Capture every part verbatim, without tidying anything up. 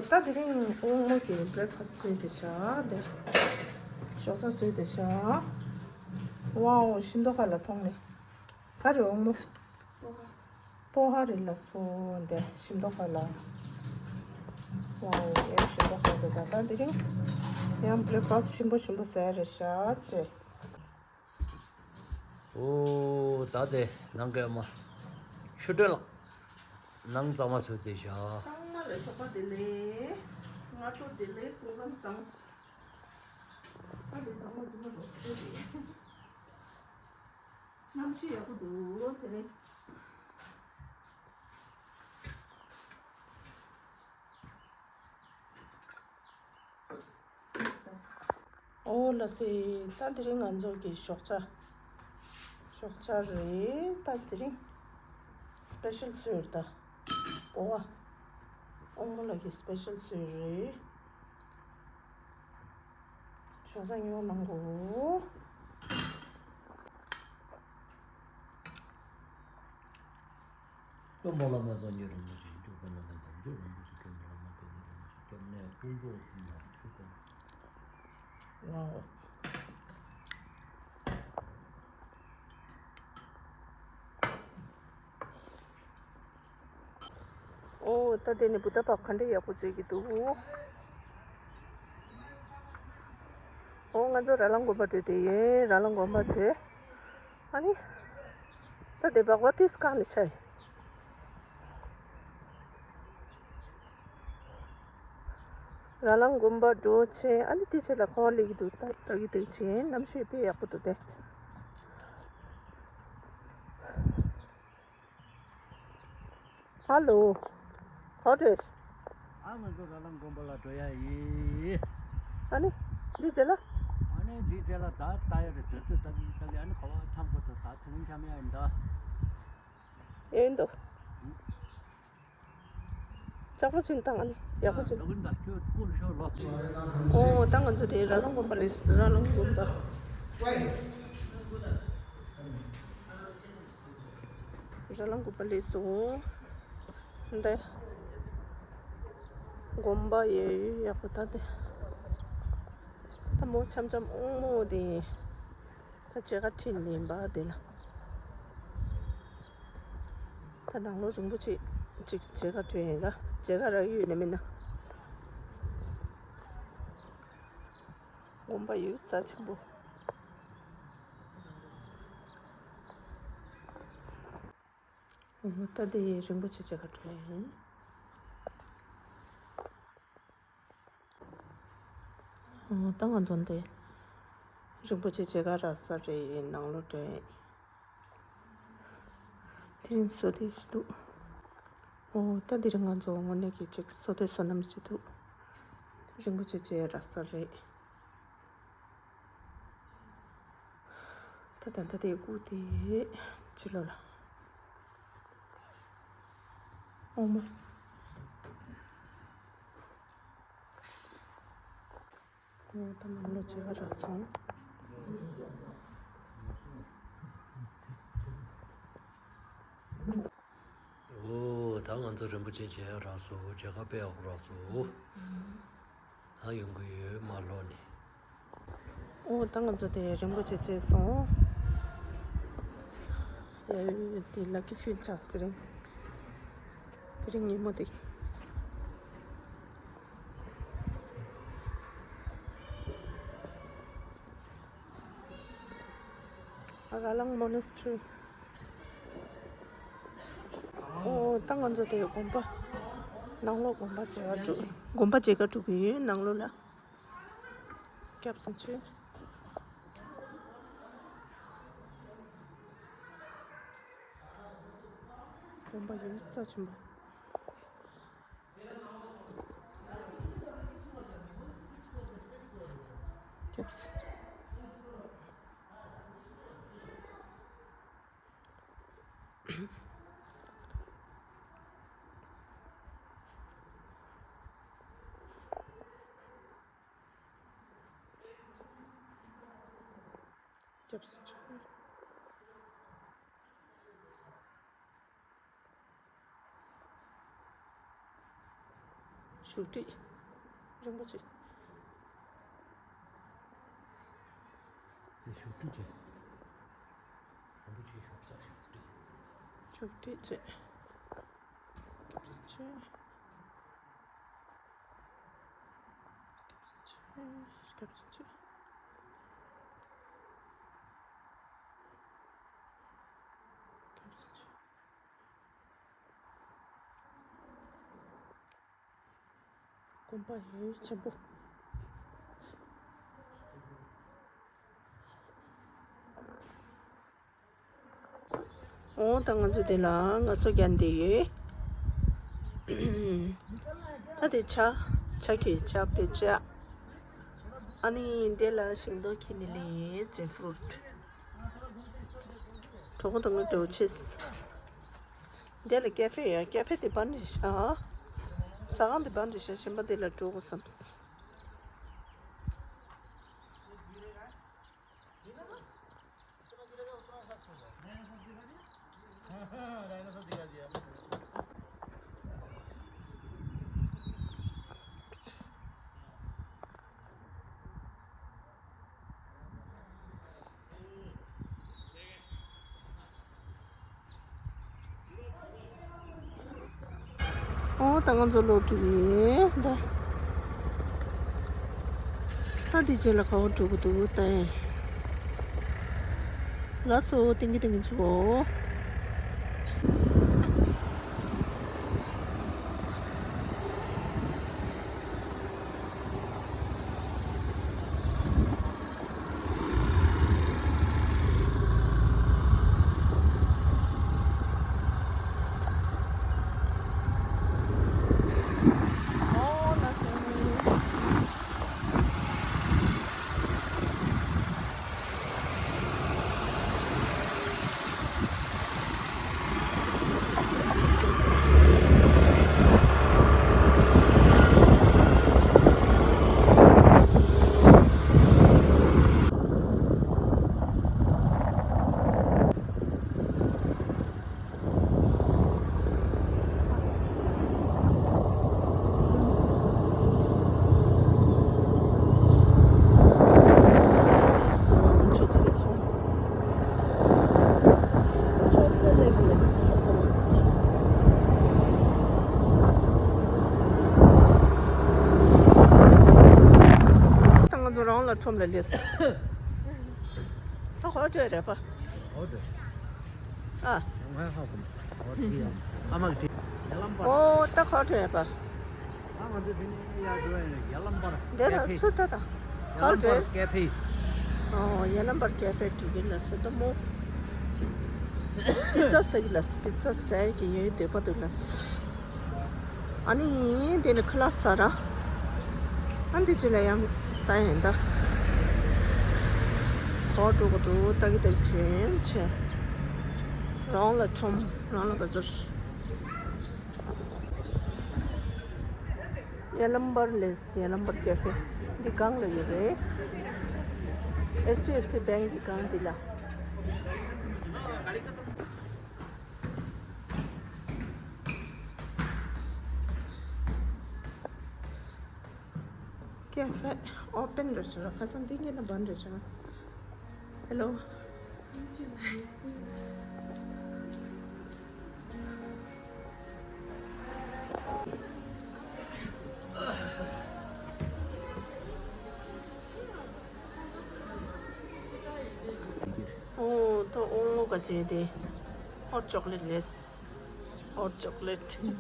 ད་དེ་རིང་དབང་མོ་གི་བྷི་རེག་ཕ་སི་བཟོས་ཏེ་བཞག་དེ། ཞོགས་ཇ་བཟོས་ཏེ་བཞག་ཝའོ། ཤིང་ཏོག་ཁ་ལ་མཐོང་ནས། ག་རེ་དབང་མོ། པོ་ཧ་རེད་ལ་སོ་འདི་ཤིང་ཏོག་ཁ་ལ། ཝའོ། ཡང་ཤིང་ཏོག་ཁ་ལ་ད་ལྟ་དེ་རིང་ཡང་བྷི་རེག་ཕ་སི་ཞིམ་པོ་ཞིམ་པོ་ཟ་ཡ་རེད་ཤག་ཅེས། ཨོ། ད་དེ་ནང་གི་ཨ་མ་ཆུ་སྒྲོན་ལགས་ནང་གཙང་མ་བཟོས་ཏེ་བཞག་གཙང་མ་རེད། ཞོགས་པ་བདེ་ལེགས། སྔ་དྲོ་བདེ་ལེགས། སྐུ་ཁམས་བཟང་། ཨ་ལས་གཙང་མ་གཙང་མ་རོགས་བཟོས་ཏེ། གནམ་གཤིས་ཡག་པོ་འདུག་དེ་རིང་། ཨོ་ལགས་སེ། ད་དེ་རིང་ང་ཚོ་གི་ཞོགས་ཇ། ཞོགས་ཇ་རེད། ད་དེ་རིང་སི་པེ་ཤལ་བཟོས་རེད་ད། ཨོ་ཨ། དབང་མོ་ལགས་ཀྱིས་སི་པེ་ཤལ་བཟོས་རེད། ཞོགས་ཇ་ཉོ་གནང་གོ། སྟོན་པ་བླ་མ་སངས་རྒྱས་རིན་པོ་ཆེ། སྐྱོབ་པ་བླ་མ་དམ་ཆོས་རིན་པོ་ཆེ། སྐྱབས་གནས་བླ་མ་དཔལ་ལྡན་རིན་པོ་ཆེ། སྐྱབས་གནས་དཀོན་མཆོག་གསུམ་ལ་ཐུགས་དགོངས། ཨོ། ཨོ། ད་དེ་ནི་བུ་ད་བག་ག་འདྲ་ཡག་པོ་བྱེད་ཀྱི་འདུག་ཨོ། ང་ཚོ་ར་ལང་དགོན་པ་འགྲོ་དེ་ཡིན། ར་ལང་དགོན་པ་བྱས། ཨ་ནི། ད་དེ་བག་བ་ཏིས་བཀག་ནས་ཆ་ཡིན། ར་ལང་དགོན་པ་འགྲོ་ཆེན། ཨ་ནི་དེ་ཆེ་ལ་ཁོ་བ་ལེགས་འདུག་ད་ད་གི་དེ་ཆེན་གནམ་གཤིས་དཔེ་ཡག་པོ་འདུག་སྟེ། ཧ་ལོ། ཧོ་ཊེ། ཨ་ང་ཚོ་ར་ལང་དགོན་པ་ལ་འགྲོ་ཡ་ཡིན། ཨ་ནི། འདི་རྗེས་ལ། ཨ་ནི་འདི་རྗེས་ལ་ད་ལྟ་ཡ་རེད། དུས་ཚོད་ད་གི་ད་གི་ཨ་ནི་ག་བ་འཁྱམ་དགོས་ཚོད་ད་དུང་འཁྱམ་ཡ་ཡིན་ད། ཡིན་འདུག་ལྕགས་པོ་ཕྱིན་བཏང་ཨ་ནི་ཡག་པོ་ཕྱིན། ཨོ་ད་ང་ཚོ་དེ་ར་ལང་དགོན་པ་ལས། ར་ལང་དགོན་པ། ར་ལང་དགོན་པ་ལས་སོང་། འདི་དགོན་པ་ཡོད་ཡག་པོ་ད་དེ། ད་མོ་འཆམ་འཆམ་ཨོང་མོ་དེ། ད་མཇལ་ཁ་ཁྲིད་ལེན་པ་དེ་ལ། ད་ནང་ལོགས་རིན་པོ་ཆེ་ཅིག་མཇལ་ཁ་འགྲོ་ཡིན་ར། མཇལ་ཁ་རག་ཡོད་ན་མིན་ན། དགོན་པ་ཡོད་རྩ་ཆེན་པོ། ཨོ་ད་དེ་རིན་པོ་ཆེ་མཇལ་ཁ་འགྲོ་ཡིན། ཨོ་ད་ང་ཚོ་འདི་རིན་པོ་ཆེ་མཇལ་ཁ་རག་ས་རེད། ནང་ལོགས་འགྲོ་ཡིན། དེ་རིང་བཟོ་དེ་ཞིག་འདུག་ཨོ་ད་དེ་རིང་ང་ཚོ་དངོས་གནས་ཀྱི་ཅིག་བཟོ་དེ་བསོད་ནམས་ཞིག་འདུག་རིན་པོ་ཆེ་མཇལ་རག་ས་རེད། ད་ད་ད་དེ་སྐུ་དེ་ཕྱི་ལོགས་ལ། ཨོ་མ། ཨོ་ད་ནང་ལོགས་མཇལ་ཁ་རག་སོང་། ཨོ་ད་ང་ཚོ་རིན་པོ་ཆེ་མཇལ་ཡག་རག་སོང་། མཇལ་ཁ་དཔེ་ཡག་པོ་རག་སོང་། ད་ཡོང་གི་ཡོད་མ་ལོག་ནས། ཨོ་ད་ང་ཚོ་དེ་རིན་པོ་ཆེ་མཇལ་སོང་། ཡ་དེ་ལ་ཀི་ཕིལ་ཆགས་དེ་རིང་། དེ་རིང་ཉིན་མོ་དེ། ར་ལང་མོ་ནེ་སི་ཊི་རི། ཨོ་ད་ང་ཚོ་དེ་དགོན་པ། ནང་ལོགས་དགོན་པ་མཇལ་ཁ་འགྲོ། དགོན་པ་མཇལ་ཁ་འགྲོ་གི་ཡོད་ནང་ལོགས་ལ། སྐྱབས་སུ་མཆི། དགོན་པ་ཡིན་རྩ་ཆེན་པོ། སྐྱབས་སུ། སྐྱབས་སུ་མཆི། བཞུགས་ཁྲི་རིན་པོ་ཆེ། དེ་བཞུགས་ཁྲི་ཆེ། རིན་པོ་ཆེ་བཞུགས་ས་བཞུགས་ཁྲི། བཞུགས་ཁྲི་ཆེ། སྐྱབས་སུ་མཆི། སྐྱབས་སུ་མཆི། སྐྱབས་སུ་མཆི། སྐྱབས་སུ་མཆི། དགོན་པ་ཡུན་ཆེན་པོ། འོ་ད་ང་ཚོ་འདི་ལ་ངལ་གསོ་རྒྱག་འདི་ཡོད། ད་དེ་ཇ། ཇ་གི་ཇ་པེ་ཇ། ཨ་ནི་འདི་ལ་ཤིང་ཏོག་ཁྱེར་ནི་ལས་ཇེག་ཕུ་རུཊ། གྲོགས་པོ་དང་ངའི་འགྲོ་ཆེས། འདི་ལ་ཀེ་ཧྥེ་ཡོད། ཀེ་ཧྥེ་དེ་བར་འདྲི་ཤག་ཟ་ཁང་དེ་བར་འདྲི་ཤག་གཞན་པ་དེ་ལ་འགྲོ་དགོས་བསམས། ཨོ་ད་ང་ཚོ་ལོག་འགྲོ་གི་ཡིན་ད། ད་འདི་རྗེས་ལ་ག་པར་འགྲོ་གི་འདུག་ད། ལགས་སོ། ཏིང་གི་ཏིང་གི་ཆུ་བོ། ད་ང་ཚོ་རང་ལ་ཁྲོམ་ལ་སླེབས། ད་ཧོ་ཊེལ་རེད་པ། ཨ། ཨོ་ད་ག་ཁྲོད་ཡོད་པ། འདི་ལ་ཚུད་ད་ད། ག་ཁྲོད། ཨོ་ཡ་ལམ་བར་ཀེ་ཧྥེ། ཨོ་ཡ་ལམ་བར་ཀེ་ཧྥེ་འགྲོ་གི་ལ་སུ་ད་མོ། པི་ཙ་ཟ་གི་ལ་སུ། པི་ཙ་ཟ་གི་ཡོད་འདོད་པ་འདུག་ལ་སུ། ཨ་ནི་འདི་ནི་ཁ་ལག་ཟ་ར། ཨ་འདི་ཅི་ལ་ཡང་ད་ཡིན་ད། གོ་འགྲོ་གི་འདུག་ད་གི་ད་གི་ཆེན་ཆེ། རང་ལ་ཁྲོམ་རང་ལ་བ་ཟུར། ཡ་ལམ་བར་ལས་ཡ་ལམ་བར་ཀེ་ཧྥེ་འདི་སྒང་ལ་ཡོད་རེད། ཨེཆ་ཌི་ཨེཕ་སི་བེང་གི་སྒང་འདི་ལ། ཀེ་ཧྥེ་ཨོ་པན་རེད་ཤག་ཁ་སང་འདི་ངེད་ལ་བན་རེད་ཤག་ཧེ་ལོ། ཨོ་ད་ཨོ་ག་ཅེ་དེ། ཧོ་ཊི་ཅོག་ལེ་ཊི་རེད། ཧོ་ཊི་ཅོག་ལེ་ཊི།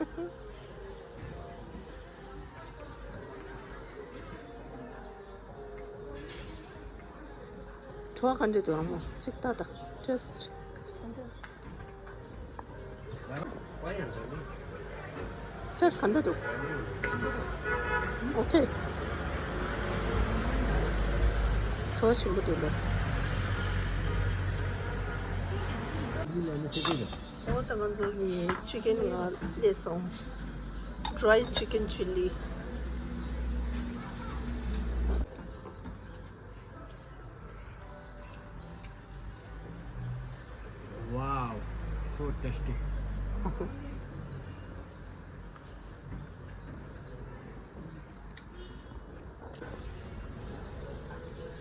བྲོ་བ་ག་འདྲ་འདུག་ཨ་མོ། གཅིག་ལྟ་ད། ཊེ་སི་ཊི། ཊེ་སི་ཊི་ག་འདྲ་འདུག་ཨོ་ཁེ། བྲོ་བ་ཞིམ་པོ་འདུག་ལགས། འོ་ད་ང་ཚོ་གི་ཅི་ཀེན་ང་སླེབས་སོང་། Dry chicken chilli། Wow, so tasty.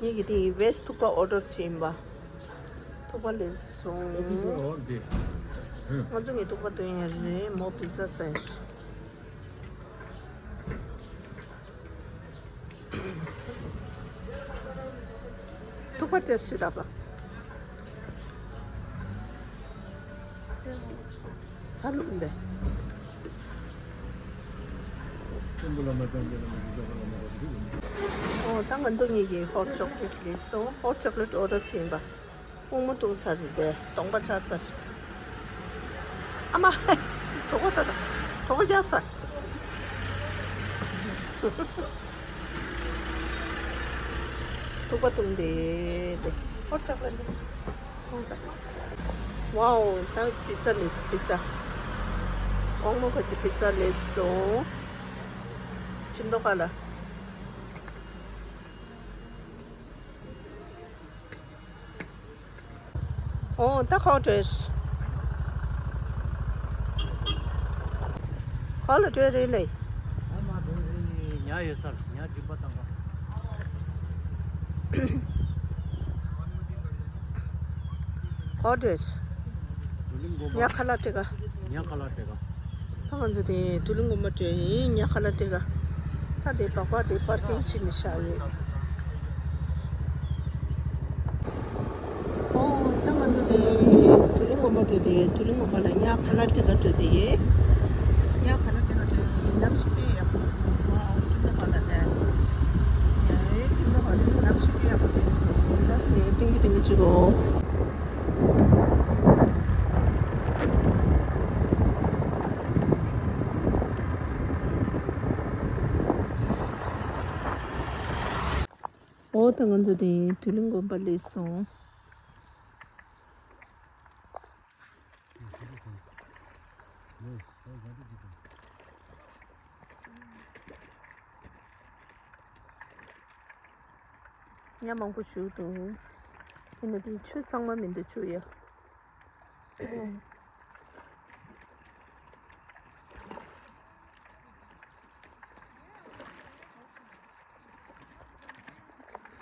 ངེད་ཀྱི་དེ་ཡི་བེཇ་ཐུག་པ་ཨོ་ཌར་བྱས་ཡིན་པ། ཐུག་པ་ལེགས་སོང་། ང་ཚོ་ངའི་ཐུག་པ་འདོན་ཡ་རེད། མོ་པི་ཛ་ཟེར། ཐུག་པ་ཏེས་ཤི་ད་པ། ཚ་ལུག་འདི། ཨོ་ད་ང་ཚོ་གཉིས་ཀྱིས་ཧོཊ་ཅོག་ལེཊ་ལེན་སོང་། ཧོཊ་ཅོག་ལེཊ་ཨོ་ཌར་བྱས་ཡིན་པ། སྤུངས་མ་བཏུང་ཚར་རེད་དེ། གདོང་པ་ཆགས་ཚར། ཨ་མ། གྲོད་ཁོག་ད་ད། གྲོད་ཁོག་རྒྱག་ས། ཐུག་པ་བཏུང་དེ་དེ། ཧོཊ་ཅོག་ལེཊ་འདི། ཝའོ། ད་པི་ཛ་ལེགས། པི་ཛ། དབང་མོ་ཁོ་ཚོས་པི་ཛ་ལེགས་སོང་། ཤིང་ཏོག་ཁ་ལ། ཨོ་ད་ཁོ་བྲོས། ཁོ་ལ་བྲོས་རེད་ལེ། ཉ་ཡོད་སར་ཉ་འཇིགས་པ་དང་། ཁོ་བྲོས། ཉ་ཁ་ལག་སྤྲད་ག། ཉ་ཁ་ལག་སྤྲད་ག། ད་ང་ཚོ་དེ་དུས་ལིང་གོམ་པ་བྲོས་ཡིན། ཉ་ཁ་ལག་སྤྲད་ག། ད་དེ་སྦག་སྦག་དེ་པར་ཀིང་ཕྱིན་ནས་བཞག་ཡོད། ཨོ་ད་ང་ཚོ་དེ་དུས་ལིང་གོམ་པ་བྲོས་ཏེ། དུས་ལིང་གོམ་པ་ལ་ཉ་ཁ་ལག་སྤྲད་ག་བྲོས་ཏེ་ཡིན། ཉ་ཁ་ལག་སྤྲད་ག་བྲོས་ཡིན། གནམ་གཤིས་དཔེ་ཡག་པོ་འདུག། ཝའོ། ཁྱིམ་ཚང་ཁ་ལ་ལས། ཡ་ཡའི་ཁྱིམ་ཚང་ཁ་ལ་གནམ་གཤིས་དཔེ་ཡག་པོ་འདུག་སོང་། ད་སེ་ཏིང་གི་ཏིང་གི་ཅི་རོ། ཨོ་ད་ང་ཚོ་དེ་དུས་ལིང་གོམ་པ་སླེབས་སོང་། ཉ་མང་པོ་ཞིག་འདུག། ཡིན་ན་དེ་ཆུ་གཙང་མ་མི་འདུག། ཆུ་ཡ།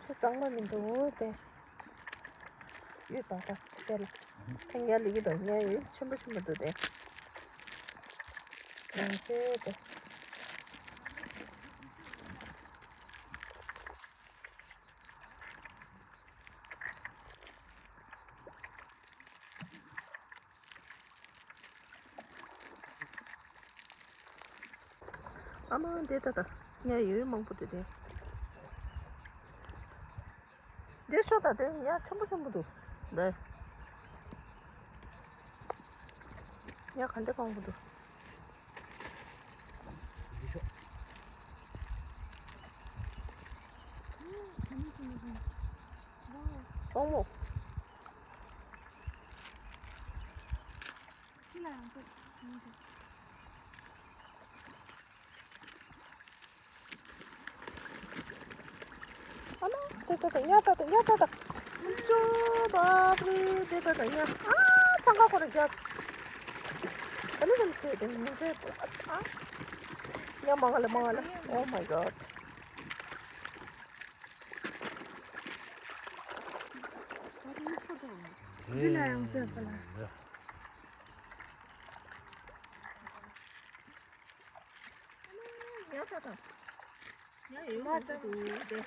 ཆུ་གཙང་མ་མི་འདུག་དེ། ཡོད་པ་ད་དེ་ལ། ཁ་ཉ་ལི་གི་དང་ཉ་ཡོད་ཆེན་པོ་ཆེན་པོ་འདུག་དེ། ཡང་ཆེ་དེ། ཨ་མ་འདི་ད་ད་ཉ་ཡོད་མང་པོ་འདུག་དེ། འདི་ཤོག་ད་དེ་ཉ་ཆེན་པོ་ཆེན་པོ་འདུག་དེ། ཉ་ག་འདྲ་མང་པོ་འདུག། འདི་ཤོག། དབང་མོ། ཨ་མ། དེ་ད་ད་ཉ་ད་ད་ཉ་ད་ད། ཅོ་བ་རི་དེ་ད་ད་ཉ། ཨ་ཚང་ཁ་ཁོ་ར་རྒྱབ། ཨ་ནི་ཙམ་ཚེ་དེ་མི་ཚེ་ཨ། ཉ་མང་ལ་མང་ལ། Oh my god། འདི་ལ་ཡང་ཟེར་པ་ལ། ཉ་ད་ད། ཉ་ཡོད་མ་ཚོད་འདུག་སྟེ།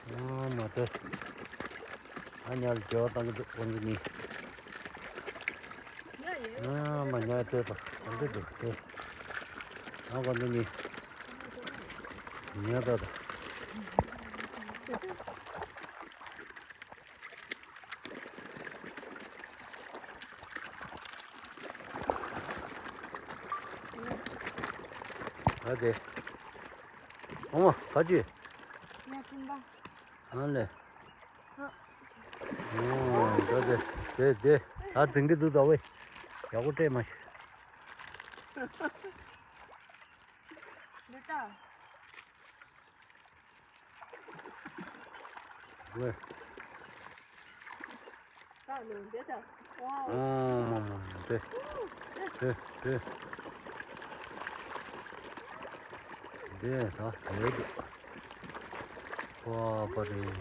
ཨ་མ་དེ། ཨ་ཉ་ལ་རྒྱལ་བ་བཏང་གི་འདུག་ཁོང་ཚོ་གཉིས། ཉ་ཡོད། ཨ་མ་ཉ་དེ་དང་ག་འདྲ་འདུག་དེ། ཨ་ཁོང་ཚོ་གཉིས། ཉ་ད་ད། ཨ་དེ། ཨོ་མ་ག་ཅི། ཉ་སྲིན་པ། ཨ་ལེ། ཨ། ཨོ་ད་དེ་དེ་དེ་ད་འཛིང་གི་འདུག་ད་ཝེ། ཡག་པོ་སྤྲད་མ་ཤེས། འདི་ལྟ། ཝེ། ད་ནི་འདི་ལྟ། ཨ་ཝའོ། མ་མ་མ་དེ་དེ་དེ་དེ་ད་དེ་འདུག། ཨོ་པ་རེད།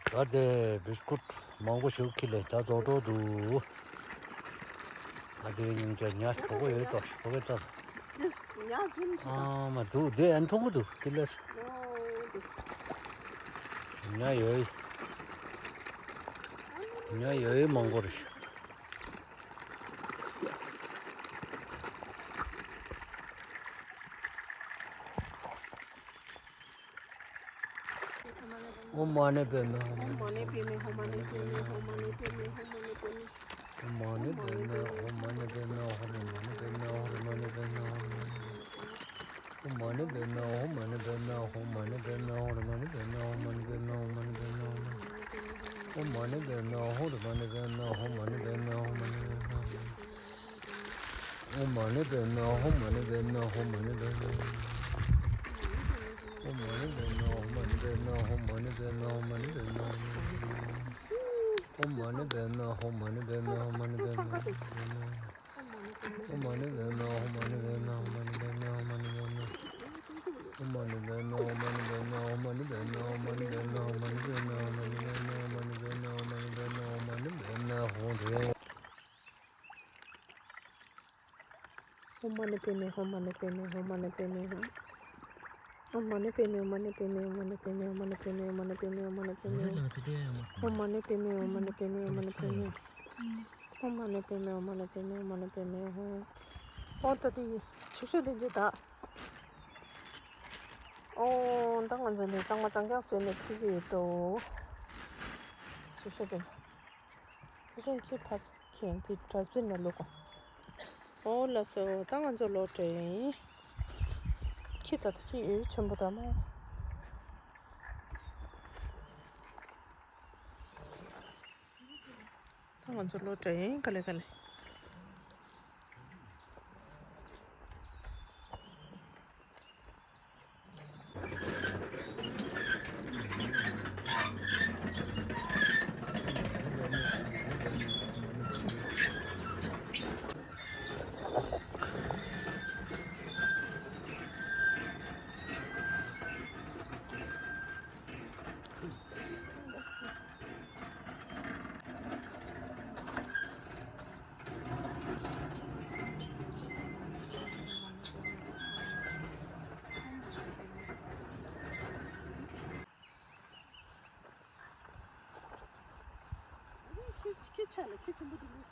ད་དེ་བིས་ཀུད་མང་པོ་ཞིག་ཁྱེར་ལས་ད་རྫོགས་འགྲོ་འདུག་ད་དེ་སྙིང་རྗེ་ཉ་གྲོགས་པོ་ཡོད་དོ་ཞིག་པོ་གེ་ད། ཨ་མ་འདུག་དེ་ཨན་མཐོང་གི་འདུག་དེ་ལས་ཉ་ཡོད། ཉ་ཡོད་མང་པོ་རེད། ཨོཾ་མ་ཎི་པདྨེ་ཧཱུྃ། ཨོཾ་མ་ཎི་པདྨེ་ཧཱུྃ། མ་ཎི་པདྨེ་ཧཱུྃ། མ་ཎི་པདྨེ་ཧཱུྃ། མ་ཎི་པདྨེ་ཧཱུྃ། ཨོཾ་མ་ཎི་པདྨེ་ཧཱུྃ། མ་ཎི་པདྨེ་ཧཱུྃ། མ་ཎི་པདྨེ་ཧཱུྃ། ཨོཾ་མ་ཎི་པདྨེ་ཧཱུྃ། མ་ཎི་པདྨེ་ཧཱུྃ། མ་ཎི་པདྨེ་ཧཱུྃ། མ་ཎི་པདྨེ་ཧཱུྃ། མ་ཎི་པདྨེ་ཧཱུྃ། མ་ཎི་པདྨེ་ཧཱུྃ། ཨོཾ་མ་ཎི་པདྨེ་ཧཱུྃ། མ་ཎི་པདྨེ་ཧཱུྃ། མ་ཎི་པདྨེ་ཧཱུྃ། མ་ཎི་པདྨེ་ཧཱུྃ། ཨོཾ་མ་ཎི་པདྨེ་ཧཱུྃ། མ་ཎི་པདྨེ་ཧཱུྃ། མ་ཎི་པདྨེ་ཧཱུྃ། ཨོཾ་མ་ཎི་པདྨེ་ཧཱུྃ། མ་ཎི་པདྨེ་ཧཱུྃ། མ་ཎི་པདྨེ་ཧཱུྃ། མ་ཎི་པདྨེ་ཧཱུྃ། ཨོཾ་མ་ཎི་པདྨེ་ཧཱུྃ། མ་ཎི་པདྨེ་ཧཱུྃ། མ་ཎི་པདྨེ་ཧཱུྃ། ཨོཾ་མ་ཎི་པདྨེ་ཧཱུྃ། མ་ཎི་པདྨེ་ཧཱུྃ། མ་ཎི་པདྨེ་ཧཱུྃ། མ་ཎི་པདྨེ་ཧཱུྃ། ཨོཾ་མ་ཎི་པདྨེ་ཧཱུྃ། མ་ཎི་པདྨེ་ཧཱུྃ། མ་ཎི་པདྨེ་ཧཱུྃ། མ་ཎི་པདྨེ་ཧཱུྃ། མ་ཎི་པདྨེ་ཧཱུྃ། མ་ཎི་པདྨེ་ཧཱུྃ། མ་ཎི་པདྨེ་ཧཱུྃ། མ་ཎི་པདྨེ་ཧཱུྃ། ཨོཾ་མ་ཎི་པདྨེ་ཧཱུྃ། མ་ཎི་པདྨེ་ཧཱུྃ། མ་ཎི་པདྨེ་ཧཱུྃ། ཨོཾ་མ་ཎི་པདྨེ་ཧཱུྃ། མ་ཎི་པདྨེ་ཧཱུྃ། མ་ཎི་པདྨེ་ཧཱུྃ། མ་ཎི་པདྨེ་ཧཱུྃ། མ་ཎི་པདྨེ་ཧཱུྃ། མ་ཎི་པདྨེ་ཧཱུྃ། ཨོཾ་མ་ཎི་པདྨེ་ཧཱུྃ། མ་ཎི་པདྨེ་ཧཱུྃ། མ་ཎི་པདྨེ་ཧཱུྃ། ཨོཾ་མ་ཎི་པདྨེ་ཧཱུྃ། མ་ཎི་པདྨེ་ཧཱུྃ། མ་ཎི་པདྨེ་ཧཱུྃ། ཨོ་ད་དེ་ཆུ་ཤོད་དེ་འདི་ད། ཨོ་ད་ང་ཚོ་འདི་གཙང་མ་གཙང་རྐྱང་བཟོས་ནས་འཁྱེར་གྱི་ཡོད་དོ། ཆུ་ཤོད་དེ། ཁྱེད་ཚོ་ཁྱེད་ཕ་ཁྱེད་དེ་གྲྭ་བཙུན་ན་ལོག་གོ། ཨོ་ལགས་སོ། ད་ང་ཚོ་ལོག་འགྲོ་ཡིན། ཁྱི་ད་ད་ཁྱི་ཡོད་ཆེན་པོ་ད་མོ། ད་ང་ཚོ་ལོག་འགྲོ་ཡིན། ག་ལེ་ག་ལེ། ཁྱི་ཁྱི་ཆ་ལ་ཁྱི་ཆེན་པོ་དེ་ལས།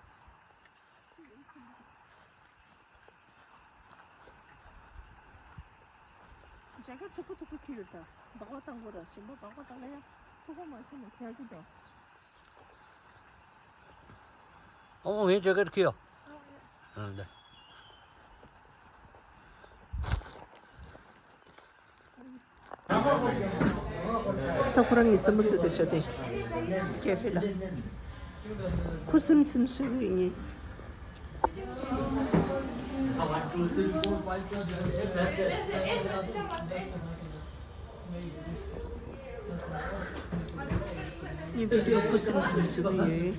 རྒྱ་གར་མཐུག་པོ་མཐུག་པོ་ཁྱི་ཡོད་ད། སྦག་སྦག་བཏང་དགོས་ར། ཞིམ་པོ་སྦག་སྦག་བཏང་ན་ཡང་མཐུག་པོ་མ་ཟིན་ན་ཁྱི་ཡག་གི་འདུག་ཨོ་ངའི་ཇེ་ཀེཊ་ཁྱི་ཡོད། ཨ་འདི། ད་ཁོ་རང་གི་རྩེད་མོ་རྩེ་དེ་བྱ་དེ། ཀེ་ཧྥེ་ལ། ཁུ་སིམ་སིམ་བཟོས་པའི་ངེས། ངའི་བི་ཌིའོ་ཁུ་སིམ་སིམ་བཟོས་པའི་ཡོད།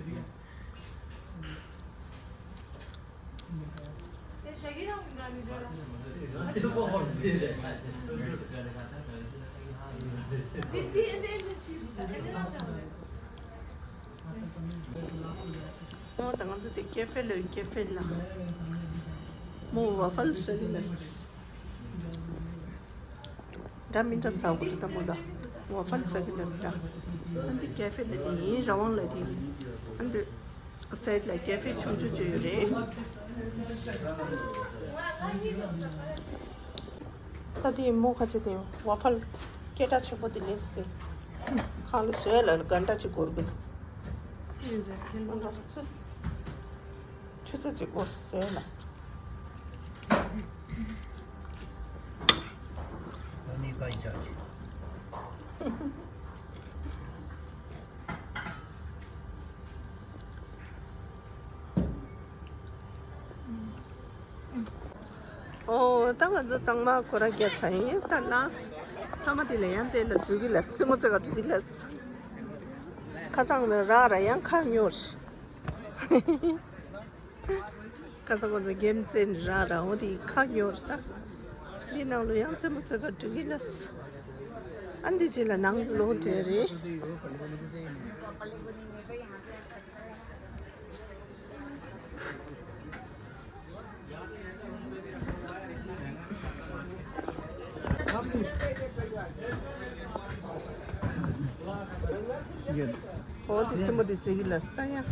ཨོ་ད་ང་ཚོ་དེ་ཀེ་ཧྥེ་ལ་ཡོད། ཀེ་ཧྥེ་ལ་མོ་ཝ་ཧྥལ་ཟ་གི་ལ། འདྲ་མི་འདྲ་ཟ་དགོས་འདུག་ད་མོ་ལ། ཝ་ཧྥལ་ཟ་གི་ལ་ཟེར། ཨ་འདི་ཀེ་ཧྥེ་ལ་དེ་ཡིན། རང་དབང་ལ་དེ་ཡིན། ཨ་འདི་སའིཌ་ལ་ཀེ་ཧྥེ་ཆུང་ཆུང་ཅིག་ཡོད་རེད། ད་དེ་མོ་ཁ་ཆེ་དེ་ཝ་ཧྥལ་སྐད་གྲགས་ཆེན་པོ་དེ་ལས་དེ། ཁ་ལ་བཟོས་ལ་ག་འདྲ་ཅིག་འགོར་གི་འདུག་ཅི་ཡིན་ཟེར་ཁྱེད་ཨ་འདྲ་ཚོས། ཆུ་ཚོད་ཅིག་འགོར་བཟོས་ལ། ཨ་ནི་ཀ་ཡི་ཆ་ཆེ། ཨོ་ད་ང་ཚོ་གཙང་མ་སྐོར་ར་བརྒྱབ་ཚར་ཡིན། ད་ལགས་མཐའ་མ་དེ་ལ་ཡང་དེ་ལ་འཛུལ་གི་ལགས། རྩེད་མོ་རྩེ་ག་འགྲོ་གི་ལགས། ཁ་སང་ནས་རག་ར་ཡང་ཁ་ཉོར། ཁ་སང་ཁོ་ཚོ་གེམ་རྩེ་ནས་རག་ར་འོ་དེ་ཁ་ཉོར། ད་འདི་ནང་ལ་ཡང་རྩེད་མོ་རྩེ་ག་འགྲོ་གི་ལགས། ཨ་འདི་ཅི་ལ་ནང་ལོགས་དེ་རེད། འོ་དེ་རྩེད་མོ་དེ་རྩེ་གི་ལགས་ད་ཡ།